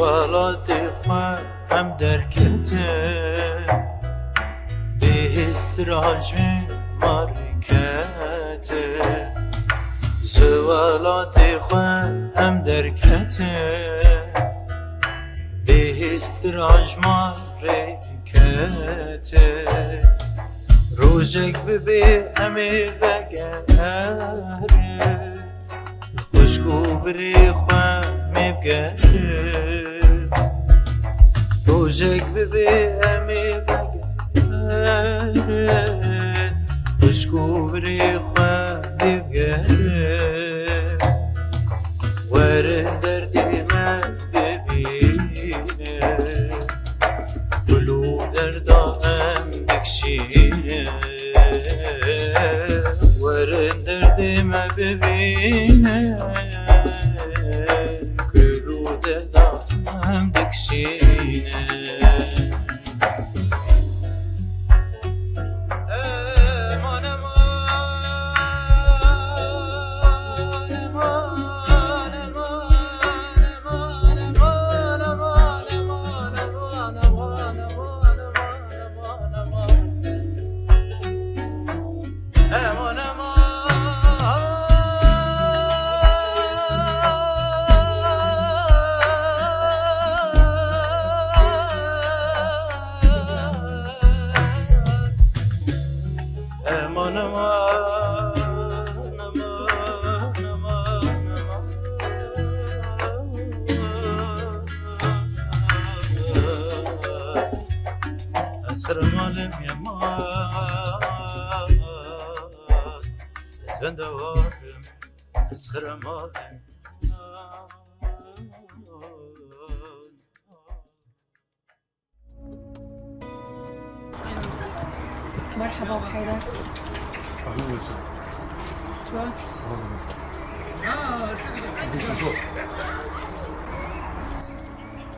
Ji welatê xwe em derketin, bêhêstir ji me re ketin. Ji welatê xwe em derketin, bêhêstir ji me re ketin. Rojek bibe em ê vegerin, li xwişk û birê xwe em ê bigerin. Rojek bibe em ê vegerin, xwişk û birê xwe em ê bigerin. Werin derdê me bibînin, kul û derda em dikişînin. Werin derdê me bibînin, kul û derda em dikişînin. Eman eman eman eman eman eman eman eman eman eman eman eman eman eman eman. Eman eman aman aman aman. Ez xirmalım yaman, ez bendewarım, ez xirmalım. مرحبا أبو حيدر. أهلا وسهلا. شو؟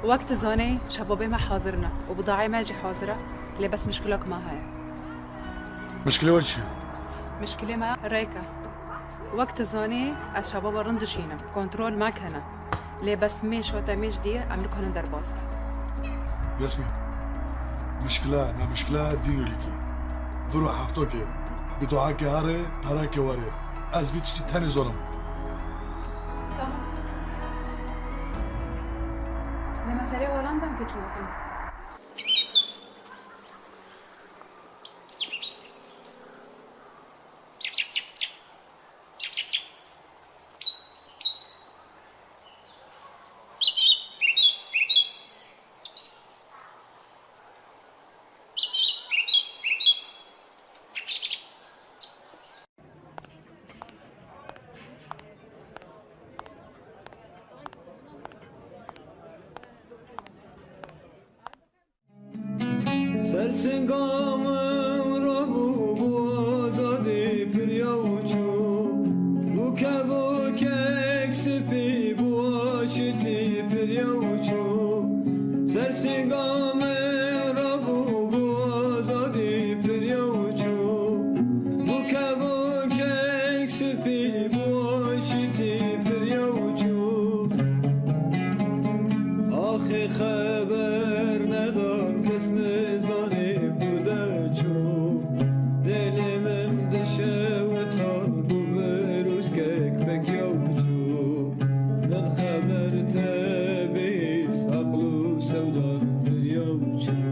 وقت زوني شبابي ما حاضرنا وبضاعة ماجي حاضرة، ليه بس مشكلك ما هاي. مشكلة ولا شيء؟ مشكلة ما ريكا. وقت زوني الشباب رندشينا كنترول ما كان، ليه بس مي شوتا مي جديد عملك هون درباسك. ياسمين مشكلة ما مشكلة دينو ليكي ذرو حفتوكي بدعاك هاري هراكي واري از فيتشتي تاني زورم. تمام. لما سري هولندا كتشوفن. Sersingamın rabu bu azadi firyavçu, bu kebuk sepi bu aşiti firyavçu. Sersingamın rabu bu azadi firyavçu, bu kebuk sepi bu aşiti firyavçu. Axi xeber neda kes nezanê bu deçû, dilê min dişewitan bû birûskek pekewçû. Min xeber tebîs aql û sewdan firyewçû.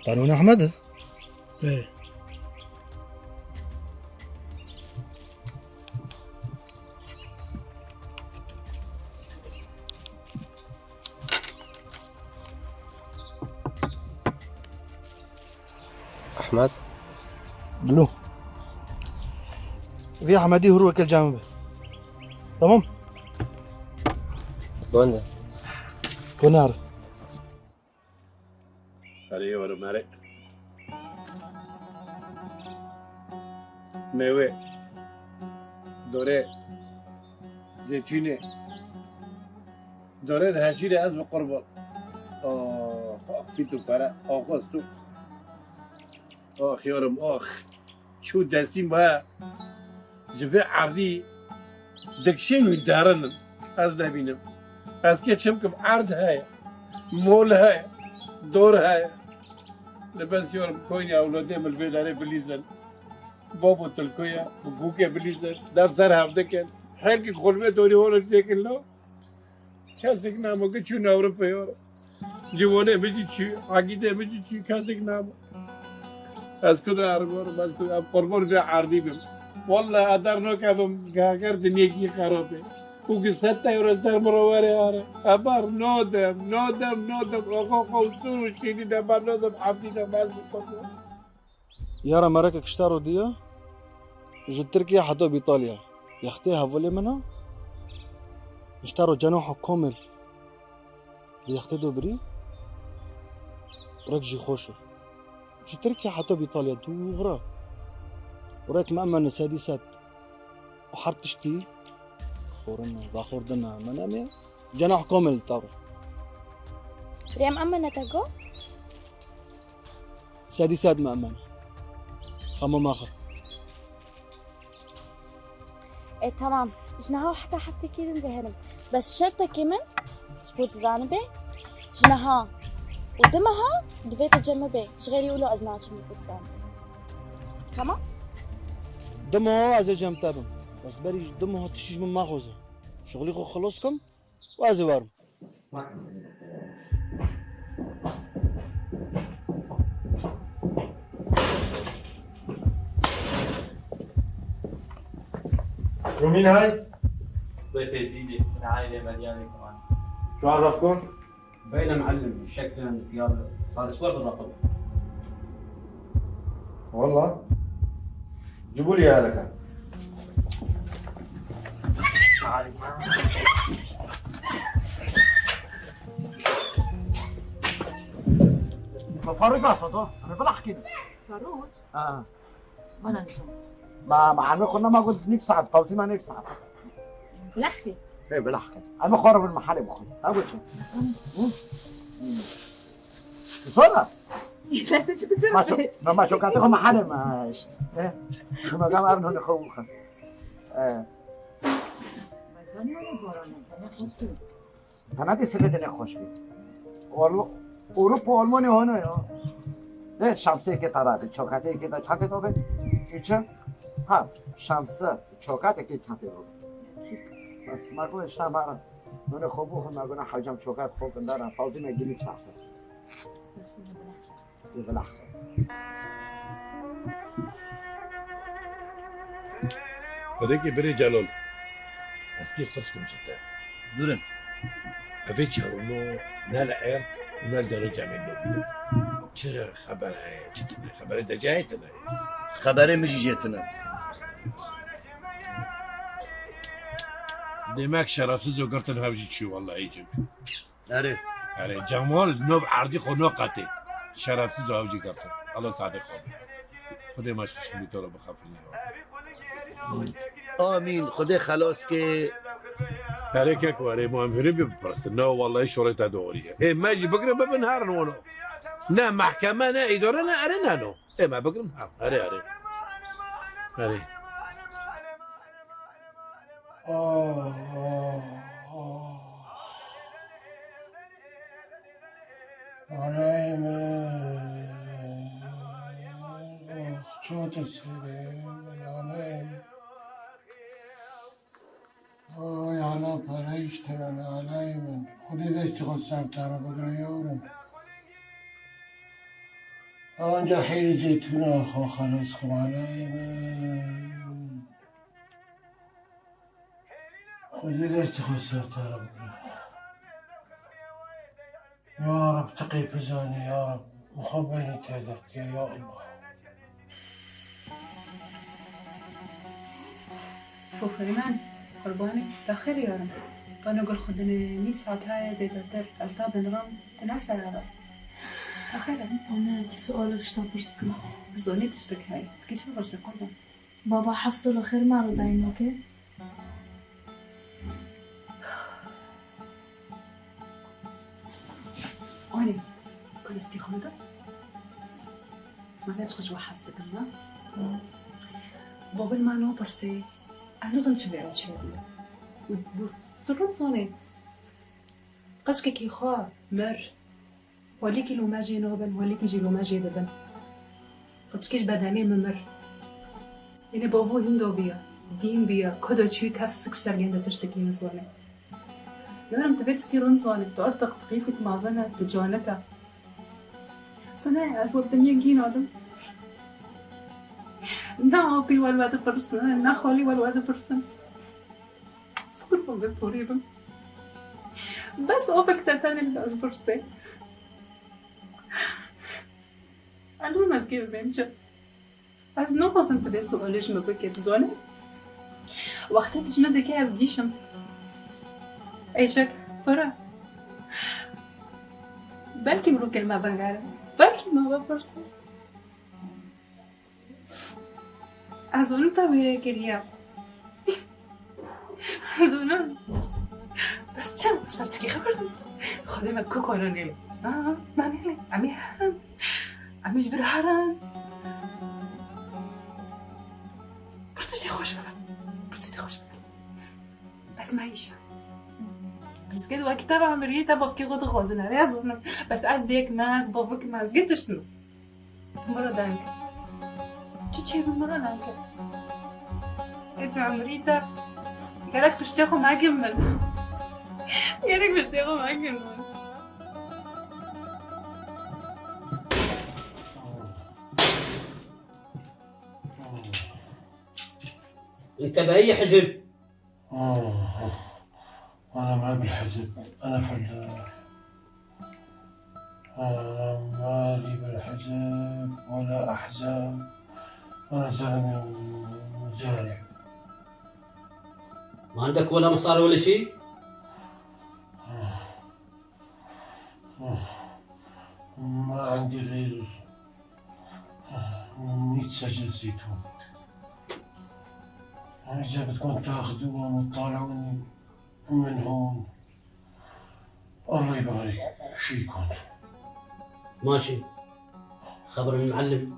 قانون أحمد. إيه. أحمد. الو. في أحمدي هروك الجامعة. تمام؟ بوندا. كونار. هري ورا ماري. Mêwe, dorê, zeytûnê, dorê di heşîrê ez bi qurban. Ax, ax fît û fere, axa sû. Ax yarim ax, çû destî me ji vê erdî dikişên wî derin in, ez nebînim. Ez kê çi bikim erd heye, mol heye, dor heye. Li bes yarim koynê ewladê min li vê derê bilîzin. Babo tilkoye bi gûkê bilîzin, dev ser hev dikin. Herkî xulmê dorî hore çêkin lo. Kesek namo ki çûn Ewropa yarim. Ciwanê min jî çû, egîdê min jî çû, kesek namo. Ez ku diherim yarim, ez ku em qurban vê erdî bim. Walla ez dernakevim heger dinyekî xerab e. Û ki sed tewre ser min re were here. Eber nadim, nadim, nadim. Axa xwe û sûr û şîrîn eber nadim, hevdî dem ez bi qurban. Yara mereke kişta ro diya ji Tirkiye heta bi İtalya. Yaxtê hevalê min a nişta ro cenoha komel li yaxtê do birî rek jî xoş e. Ji Tirkiye heta bi İtalya dûra. Rek me emene sedî sed û her tiştî xorina, vexwardina me nemê cenah komel taro. Rêm emene te go? Sedî sed me emene. Xema mexe. E tamam. Ji niha heta hefteyekê din zeherim. Bes şertekê min ji bo dizanibê ji niha û du meha divê tu cem bibê. Ji xêrî wilo ez naçim li ku dizanibê. Tamam? Du meha ez ê cem te bim. Bes berî ji du meha tiştî ji min mexweze. Şixulî xwe xilas kim û ez ê werim. ومين هاي؟ ضيفة جديدة من عائلة مليانة كمان. شو عرفكم؟ باينة معلم شكلا ثياب صار اسبوع بالرقم. والله جيبوا لي اياها لك. فاروق بقى انا بلحكي فاروق اه ما ننسى ما ما عم كنا ما قلت نفسي عاد فوزي ما نفسي عاد بلحكي ايه بلحكي انا خرب المحل بخل اول شيء بسرعة لا ما شو ما ما شو كاتبه محل ما ايه ما قام ارنه نخوخ ايه فنادي سبت خوش بي والله اوروبا والمانيا هنا يا ده شمسه که طرفه چوکاته که دا چند تا به ایچه ها شمسه چوکاته که چند تا بس ما قول اشتم من خوبو خو ما حاجم چوکات خوب دارم فوزي ما جيلي صح بالأحسن. صديقي بري جلال بس كيف قصكم جدا Durun. افيتش انه نال عير ونال درجة منه چرا خبر هاي جتنا خبر دجايتنا خبره مجي جيتنا دماغ شرفسز وقرتن هاوجي شي والله يجب اره اره جمال نوب عردي خو نوقتي شرفسز هاوجي قرتن الله صادق خو خدي ما شخش بيتورا بخاف آمين خدي خلاص كي هريك واري مهم بس نو والله شوريتها دورية إيه ما يجي بكره ما بنهار نونو نا محكمة نا إدارة نا أرينا نو إيه ما بكره نهار أري أري أري آی حالا پرایش ترانه علای من خودی دستی خود سرتره بگره یارم آنجا خیلی زیتون آخا خلاص کن علای من خودی دستی خود سرتره بگره یا رب تقی پزانی یا رب مخبنی تدرت یا الله. فوفرمان قرباني تأخير يا رب أنا أقول خدني 100 ساعة هاي زي تر التاد نرم تنعش على تأخير. أنا سؤالك شتا برسكم زوني تشتك هاي كيش برسك كلها. بابا حفصه لخير ما رضينا اوكي؟ أنا كنت خندا اسمع ليش خشوة حاسة ما بابا ما نو برسي أنا زم تبيع شيء ترون زوني قشك كي خوا مر وليكي لو ماجي نوبن وليكي جي لو ماجي دبن قشكيش بدني ممر يعني بابو هندو بيا دين بيا كدو تشي كاس سكر سرجين تشتكي نزواني يارم تبيت تيرون زواني تورتق تقيسك معزنة تجوانك سنة أسوأ الدنيا جين آدم نا أبي ولا برسن نا خالي ولا برسن سكر بقول بس أوبك تتاني بدي أصبر أنا لازم أسكيب بمشي از نخواستم تبي سؤالش مبكت زونه وقتی تجمد که از دیشم ایشک برا بلکه مرو كلمة بنگاره بلکه ما بپرسم از اون تعبیره کردیم از اونم بس چم اشتر چکی خبردم خودم ما كوكو انا نيل آه ما نيلي عمي هرن عمي جبر هرن برتشتي خوش بدن برتشتي خوش بدن بس معيشة بس كده وقت تبع مريتا بفكي غد غوزنا رازون بس از ديك ماز بفك ماز قلت شنو مرة دانك تشي مرة دانك ادعو مريتا قالك باش تاخو معاك من قالك باش تاخو معاك من انت باي حزب؟ أنا ما بالحزب، أنا في أنا مالي بالحزب ولا أحزاب، أنا زلمة مزارع. ما عندك ولا مصاري ولا شيء؟ ما عندي غير 100 سجل زيتون. إذا بدكم تاخذوهم وتطالعوني من هون الله يبارك فيكم. ماشي، خبر المعلم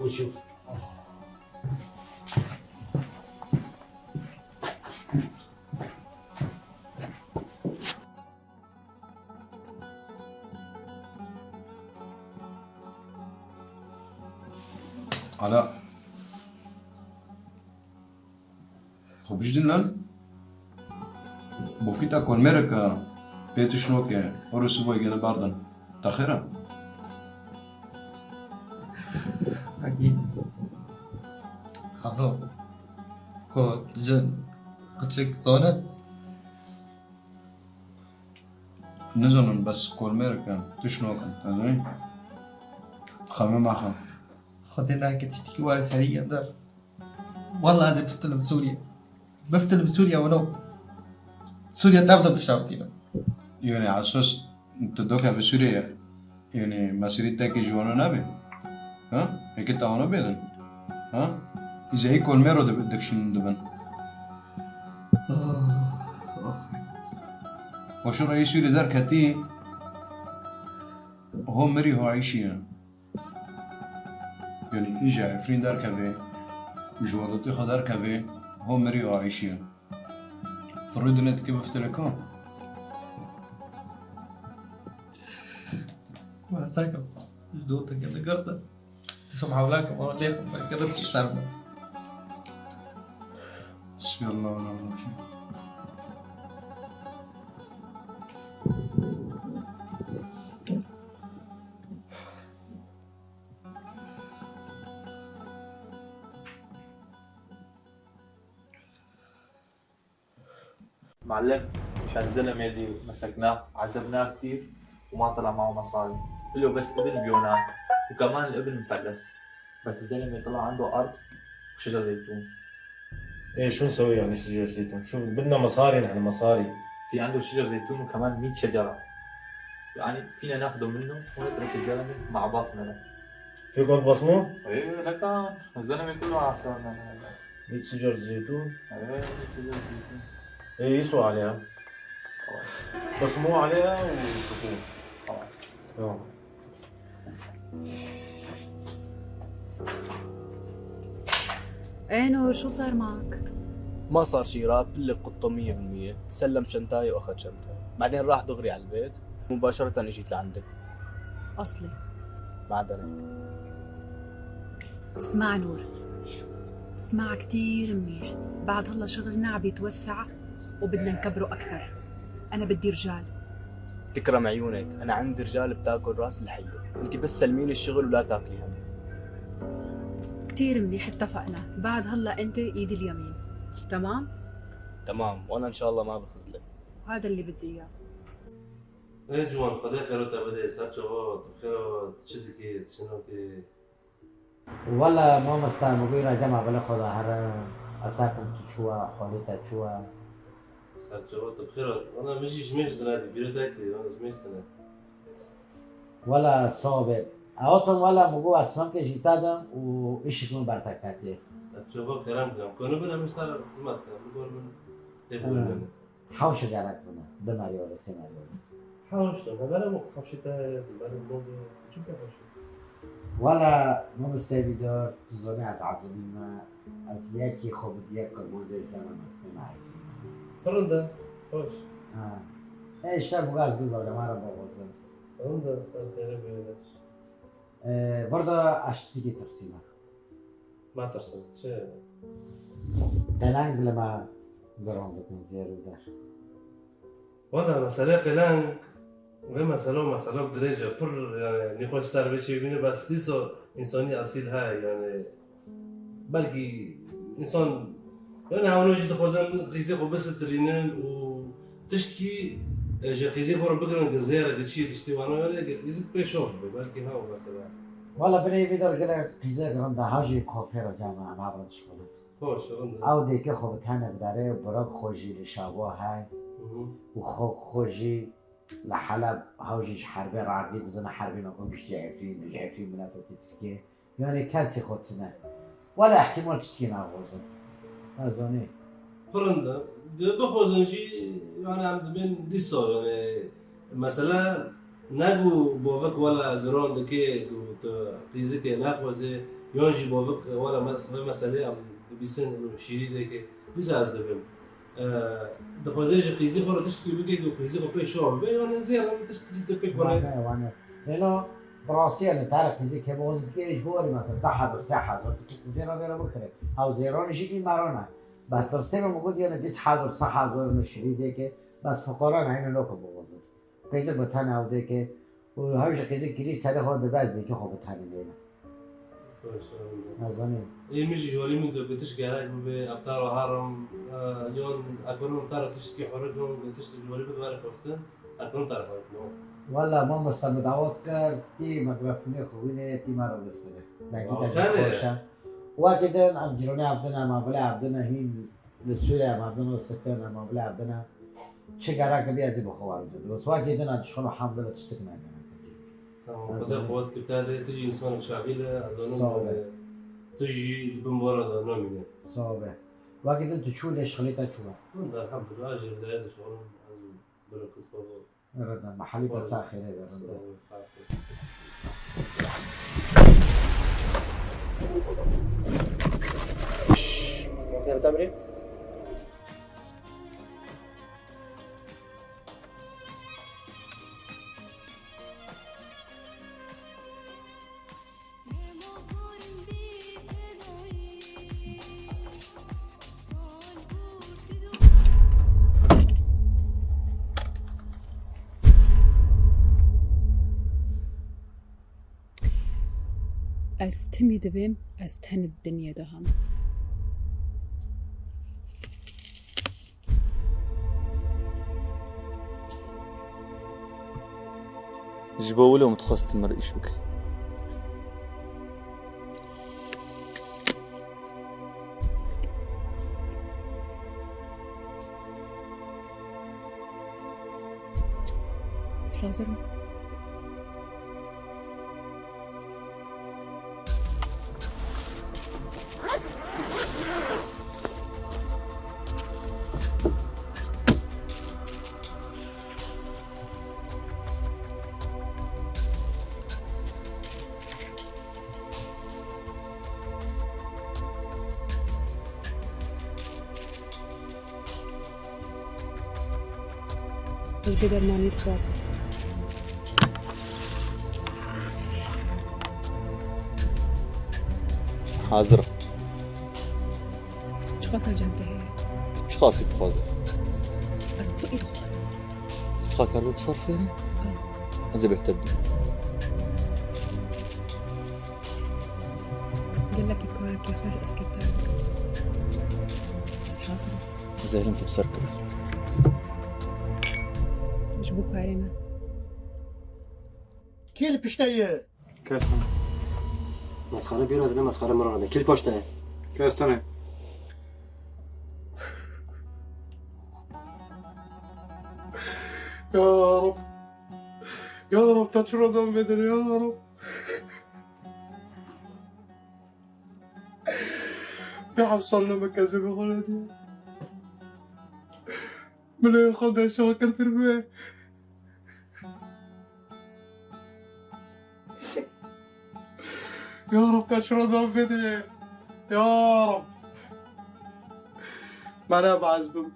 ونشوف. علاء خب ايش دلنا؟ بوفيتا كون ميركا بيت شنوكي اورو سبوي جنا باردن تاخيرا أكيد حفظ كو جن قتشك زونن نزلن بس كول ميركا تشنوكن تدري خمي معها خدينا تشتكي ولا سريع در والله لازم بفتل بسوريا بفتل بسوريا ولو سوريا تفضل بالشعب يعني على اساس انت دوكا بسوريا يعني مسيرتك جوانا نبي ها هيك تاونا بيدن ها اذا هيك كول ميرو بدك شنو دبن وشو رئيس سوريا دار كتي هو مري هو عيشي يعني اجا عفرين دار كبي جوالتي خدار كبي هو مري هو عيشي تريد ان تكيب افتلكم وساكن جدوتك اللي قرطة تسمع حولاكم وانا ليه ما قربتش تعرف. حسبي الله ونعم الوكيل. معلم مشان الزلمه اللي مسكناه عذبناه كثير وما طلع معه مصاري، له بس ابن بيونان وكمان الابن مفلس، بس الزلمه طلع عنده ارض وشجر زيتون. ايه شو نسوي يعني شجر زيتون؟ شو بدنا مصاري نحن مصاري. في عنده شجر زيتون وكمان 100 شجره، يعني فينا ناخده منه ونترك الزلمه مع باص منه. فيكم تبصموا؟ ايه لكان الزلمه كله على حسابنا هلا. 100 شجرة زيتون. ايه 100 شجرة زيتون. ايه يسوى عليها. خلاص. بصموه عليها وشوفوه. خلاص. تمام. ايه نور، شو صار معك؟ ما صار شي، راتب لي القطة 100%، سلم شنطاي واخذ شنطة، بعدين راح دغري على البيت مباشرة. اجيت لعندك. اصلي. بعدين هيك. اسمع نور، اسمع كتير منيح. بعد هلا شغلنا عم يتوسع وبدنا نكبره أكتر. أنا بدي رجال. تكرم عيونك، انا عندي رجال بتاكل راس الحية، انت بس سلميني الشغل ولا تاكلي هم. كتير منيح، اتفقنا. بعد هلا أنت إيدي اليمين، تمام؟ تمام، وانا ان شاء الله ما بخذلك. وهذا اللي بدي إياه. ايه جوان، خدي خيرو تبدي سرچو بخيرو تشدكي تشنوكي. والله ما مستان مقول جمع بلا خدا هر أساكم تشوا حوليتا تشوا. سرچو بخيرو، انا مجي جميش درادي بيرو تاكلي انا جميش سنة. ولا صابر أوتم ولا مقول أسمك جيتادم وإيش من برتكاتي. سرچو كرم كرم كونو بنا مش ترى خدمات كرم بقول من تبقول حوش جالك بنا دماري ولا سيماري. حوش لما بلا مو حوش تا بلا مو شو بحوش. ولا ما مستوي دار تزوني از عزمي ما از یکی خوب دیگه کرمان جای دم ما معرفی. پرنده خوش. آه ايه شاب غاز بزرگ ما رو بغوزم. پرنده سر خیره بيدش. برضه اشتكي ترسيمة. ما ترسم چه؟ قلنگ لما قران بكون زيرو در. والله مسألة قلنگ و مسألة بدرجة پر يعني نخوش سر بشي بيني، بس ليسو إنساني أصيل هاي يعني بلكي إنسان يعني هونو جي تخوزن قيزي خو بس ترينن وتشتكي جي قيزي خو بكرن جزيرة تشي تشتي وانا يعني قيزي بيشوف بلكي هاو مثلا. والله بني فيدر قال قيزي قرن هاجي كوفيرو جامعة ما بعرف شغله. خوش رنده. او ديك خو بتانا بداره براك خوجي لشابو هاي وخو خوجي لحلب هاوجي حربي رعبي تزن حربي نكون مش عارفين مش عارفين من تتفكي يعني كاسي خوتنا ولا احتمال تشتكي ناغوزن ازوني. پرنده بخوزن جي يعني عم دبين ديسو يعني مثلا نگو بوفك ولا جراند كي قيزك ناخوزي يونجي بوفك ولا مثلا عم دبيسن انه شيري دكي ديسو از دبين دخوزي جي قيزي خورا تشتكي بكي قيزي خو بيشو بي يعني زير تشتكي تبيك وانا وانا لانه براسي انا تعرف قيزي كي بوز كي اجباري مثلا تحت ساحه زيرو غير بكره او زيرون جي مارونا بس رسمه موجود يعني بيس حاضر صح حاضر انه شري ديك بس فقران عين لوكو بوزن قيزي بتانا او ديك وهاوش قيزي كري سنه خود باز ديك خو بتانا لينا. ازاني. ايه مجي جوالي من دو قلتش جارك بأبطال هرم يون أكون طار تشتكي حرقهم قلتش جوالي بدوار خوستن أكون طار حرقهم. والله ما مستمدعوات كار تي مقرفني خويني تي ما ربستني لكن خوشة وكده عم جيروني عبدنا ما بلا عبدنا هين لسوريا ما عبدنا السكان ما بلا عبدنا شجرة كبيرة زي بخوار بس وكده أنا شغل الحمد لله تشتكنا. تمام خدا قوات كبتالي تجي إنسان شغيلة أظن تجي بمباراة نومينة. صعبة وكده أنت شو ليش خليتها شو؟ الحمد لله أجل بداية شغل بركة فضل. ردنا محلي تساخر رندا. ممكن تمرين؟ از تمی دبیم از تن الدنيا دهم. جبولو متخص تمر إيش بك. حاضر. Ez vê dermanê dixwazim. حاضرة. Çiqas li cem te heye? Çiqasî bixwaze? Ez pirî dixwazim. Çiqa karibe bisarfêne? Ez ê bêhtir bidim. Gelekî karekî xwe ji eskê te bikim. Ez hazir im. Ez ê hêlim te bi ser kevî. Ji bo karê me. Kê li pişte ye? Kes Mesxere bîra dibe mesxere min re Kê li paş te ye? Kes tune. يا رب يا رب تشردم بدر يا رب بحفصلنا مكاسب غلطي من خد شاكر تربيه يا رب تشردم بدر يا رب. ما بعزبم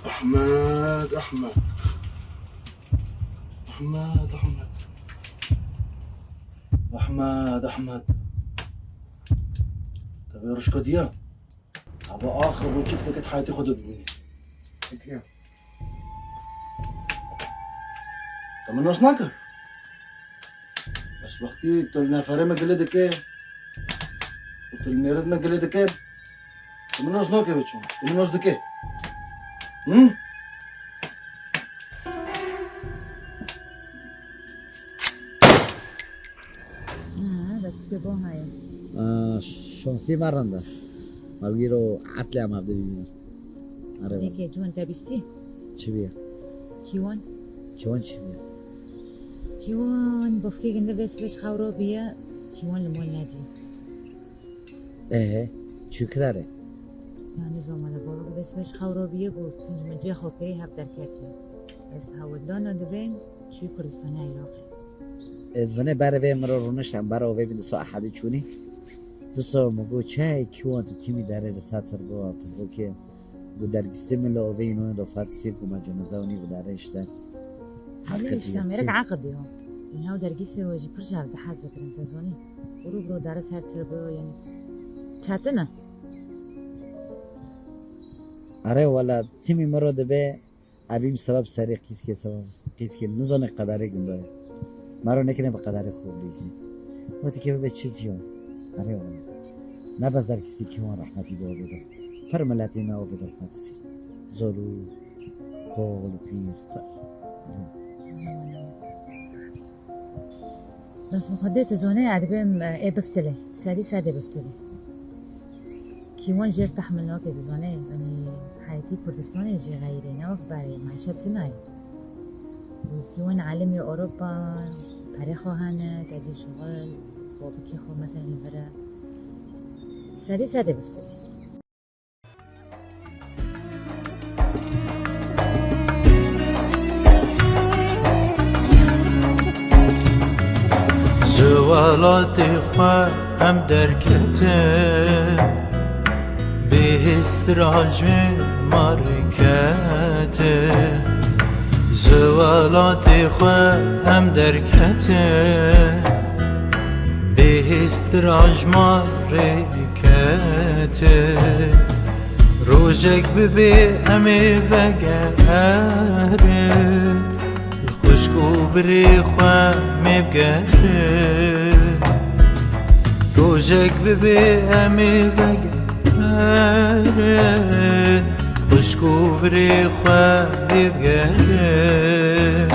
أحمد أحمد. أحمد أحمد. أحمد أحمد. طب يا رشكا ديا هذا آخر وجهك كنت حياتي خدها ببني طب الناس ناكر بس وقتي تل نفري ما قلدك إيه وتل نيرد ما قلدك إيه طب الناس ناكر بتشون طب الناس دك إيه هم؟ هذا كيف هاي شانسی مرنده ما بگیرو عطلی هم هفته ببینم. آره دیگه جوان تبیستی چی بیه؟ کیوان. کیوان چی بیه؟ کیوان بفکی گنده بس بش خورو بیه. کیوان لمول ندی. اه چی کراره؟ يعني زمان بابا بس بش خورو بیه گفت من جه خوکری هف در کرده بس هاودانا دبین چی کردستان عراقی. زنه بره وی مرا رونشتم برای وی بین سا احدی چونی. دوستا مگو چه کیوان تو تیمی داره رساتر بو تر که گو درگستی من لو وی اینو دو فاتسی کو ما جنازه ونی و داره اشته. ليش تامرك عقد يوم يعني هاو درگیس واجي برجع بدي حاسك انت زوني. ورو برو دارس هر تربو يعني چاتنا آره والا تیمی مرا دبه ابیم سبب سری قیس که سبب قیس که نزانه قدره گندای مرا نکنه به قدر خوب لیزی. وقتی که به چه جیان آره والا. نه بس در کسی که رحمتی با بده پر ملتی ما بده فاتسی زارو کال و پیر. بس مخدرت زوني عاد بهم إيه بفتلي. سادي سادي بفتلي. كيوان جير تحمل نوكي بزوني يعني حياتي كردستاني جي غيري. نوف باري معيشة تناي. وكيوان عالمي أوروبا تاريخو هانا تادي شغل بابكي خو مثلا برا سادي سادي بفتلي. Ji xwe em derketin Bêhêstir ji marketin Ji welatê xwe em derketin Bêhêstir ji marketin Rojek bibe em ê vegerin Xuşk û birê xwe me bigerin Rojek bibe em ê vegerin Xuşk û birê xwe me bigerin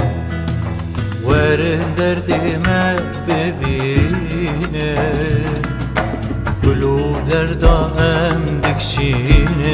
Werin derdê me bibînin Gul û derda em dikişînin.